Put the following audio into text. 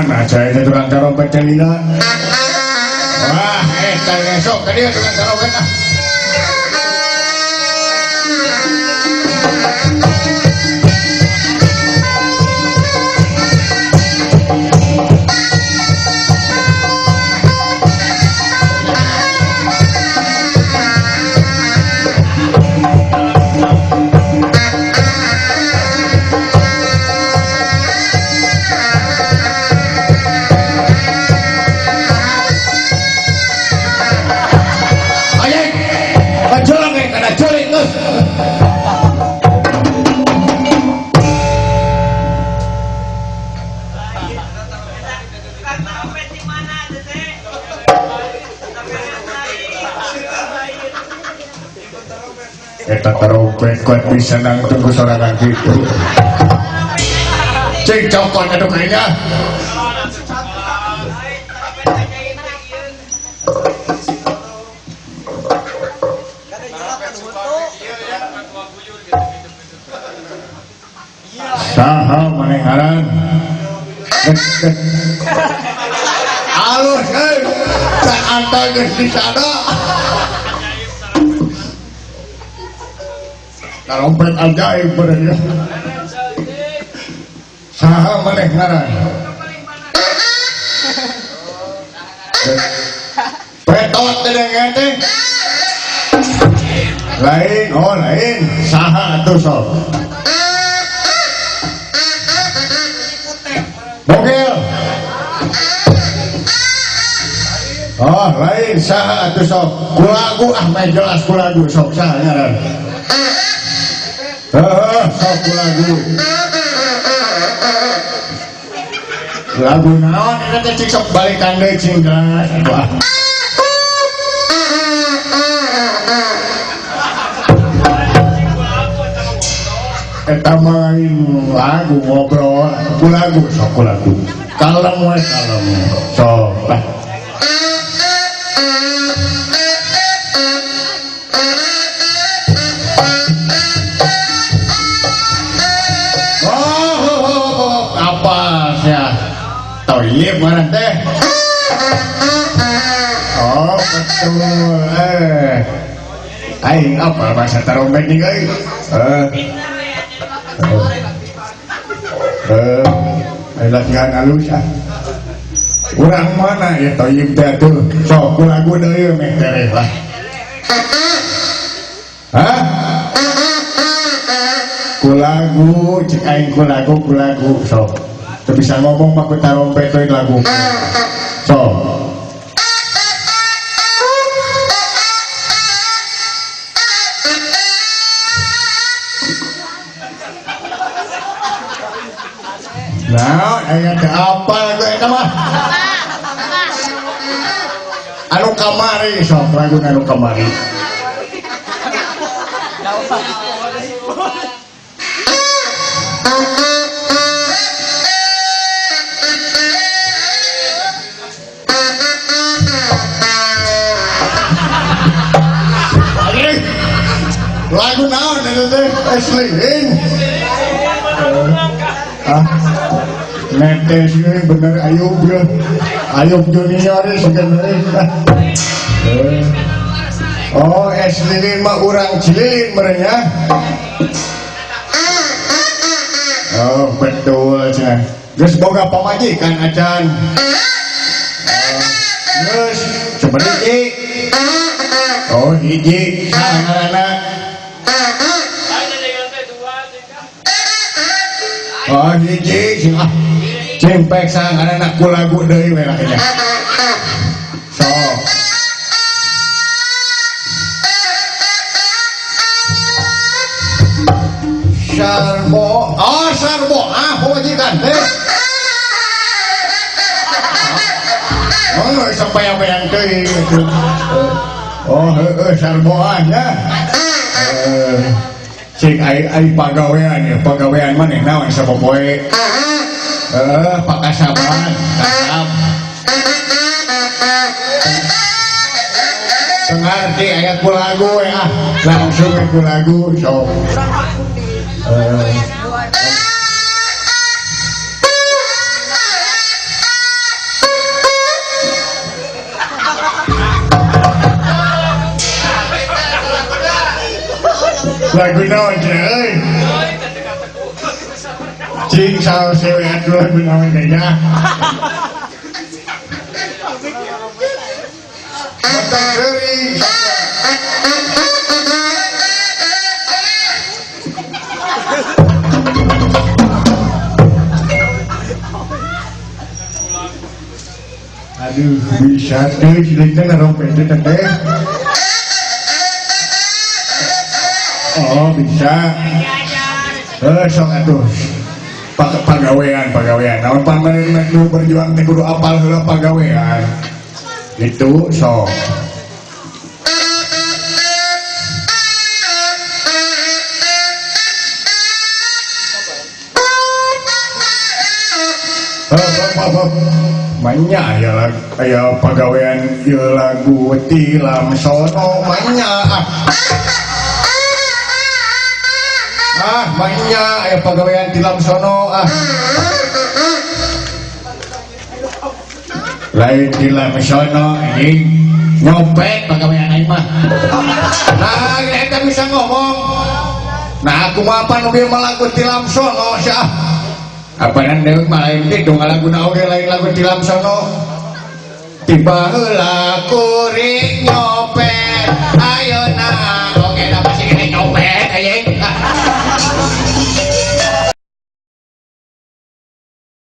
Mana cai teh tukang tarompet teh lila. Wah, eta esok ka dieu tukang tarompet ah. Eta terompet kuat bisa nangtung ku sorangan gitu. Cing cokot atuh kayaknya. Saha maneh ngaran? Alus euy. Can antal geus disada. Tarompet ajaib bener ya. Saha maneh ngaran? Petot teh teh. Lain, oh lain. Saha atuh sok. Bogel. Oh, lain saha atuh sok. Kulagu ah meh jelas kulagu sok saha ngaran. Sok lagu. Lagu naon eta teh cik sok balikan deui cing jelas. Wah. Eta mah lagu ngobrol, lagu sok lagu. Kalem we kalem. Sok lah. Toyib mana teh? Oh betul. Aing apa bahasa tarompet nih guys? Latihan halus ah. Urang mana ya toyib teh tuh? Sok lagu deui meh tereh lah. Hah? Kulagu cek aing kulagu kulagu sok. Teu bisa ngomong mah ku tarompet we lagu. Sok. Nah, aya teh apa lagu eta mah? Anu kamari sok lagu anu kamari. Lagu naon eta teh? Esliin. Ah. Netes euy bener Ayub ya. Ayub Junior sebenarnya. Oh, es lilin mah urang Cililin merenya. Oh, betul cenah. Geus boga pamajikan acan. Geus coba hiji. Oh, hiji saha ngaranna? Oh, hiji sing ah. Cing pek saha ngaranna ku lagu deui we lah nya. Sok. Sarbo, oh sarbo, ah pamajikan teh. Oh, sampai apa yang teuing itu. Oh, heeh sarboan ya. Cik ai pagawean ya, pagawean maneh naon sapopoe. Pakasaban, kasab. Tengarti aya ku lagu ya, langsung ku lagu sok. Lagu naon cenah euy? Cing saos we atuh lagu naon teh nya. Mata heuri. Aduh, bisa teh silitna ngarompet teh teh. Oh, bisa. Sok atuh. Pagawean, pagawean. Naon pamaneun nu berjuang teh kudu apal heula pagawean. Itu sok. Manya ya lagu, aya pagawean ieu lagu Tilam Sono manya. Ah, manya aya pagawean Tilam Sono ah. Lain Tilam Sono anjing nyopet pagawean aing mah. Nah, eta bisa ngomong. Nah, aku mah apa nu ieu mah lagu Tilam Sono sia. Apaan deui mah lain teh dong laguna oge lain lagu Tilam Sono. Tiba heula kuring nyopet ayeuna